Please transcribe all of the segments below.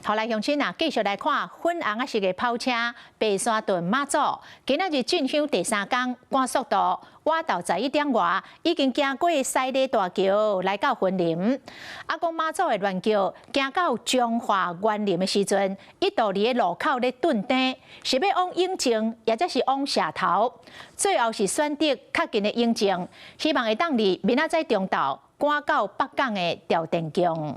好來，鄉親啊，繼續來看粉紅仔色的跑車白沙屯媽祖，今仔日進香第三工，趕速度，倚晝11點外，已經行過西螺大橋來到雲林。啊，講媽祖的鑾轎行到彰化員林的時陣，一度佇咧路口咧頓停，是欲往永靖，抑者是往社頭，最後是選擇較近的永靖，希望會當佇明仔載中晝趕到北港的朝天宮。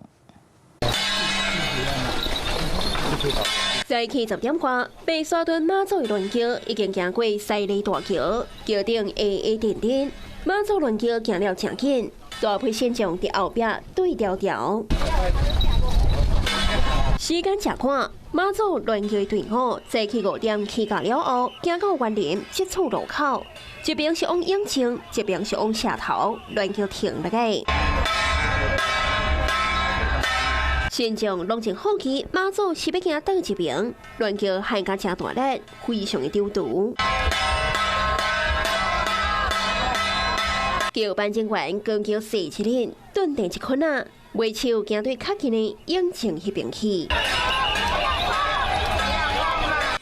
早起10點外，白沙屯媽祖的鑾轎已經行過西螺大橋，橋頂黑黑點點。媽祖鑾轎行了誠緊，大批信眾佇後壁對牢牢。時間誠趕，媽祖鑾轎的隊伍早起5點起駕了後，行到員林這處路口，一邊是往永靖，一邊是往社頭，鑾轎停落來。信眾攏真好奇，媽祖是欲行佗一爿，鑾轎行甲誠大力，非常的長途。轎班人員扛轎踅一日，頓停一困仔，尾手行對較近的永靖彼邊去。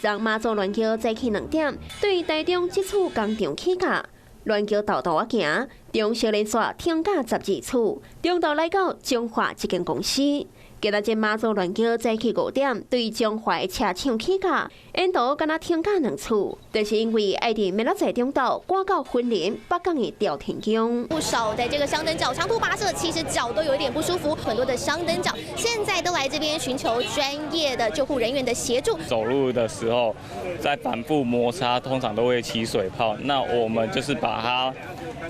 昨媽祖鑾轎早起2點，對台中這處工廠起駕。鑾轎沓沓仔行，中小連續停駕12次，中途來到彰化這間公司。今仔日媽祖鑾轎早起5點，對彰化的車廠起駕，沿途敢若停駕兩次，就是因為愛佇明仔載中晝趕到雲林北港的朝天宮。不少的這個香燈腳長途跋涉，其實腳都有一點不舒服。很多的香燈腳現在都來這邊尋求專業的救護人員的協助。走路的時候在反覆摩擦，通常都會起水泡。那我們就是把它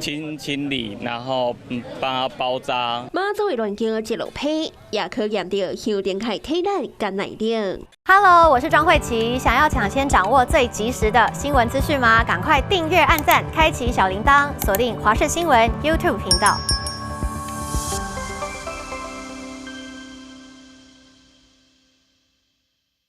清清理，然後幫它包紮。媽祖的鑾轎一路批，也考驗著香燈腳體力佮耐力。 Hello，我是莊慧琪。想要搶先掌握最及時的新聞資訊嗎？趕快訂閱、按讚、開啟小鈴鐺，鎖定華視新聞 YouTube 頻道。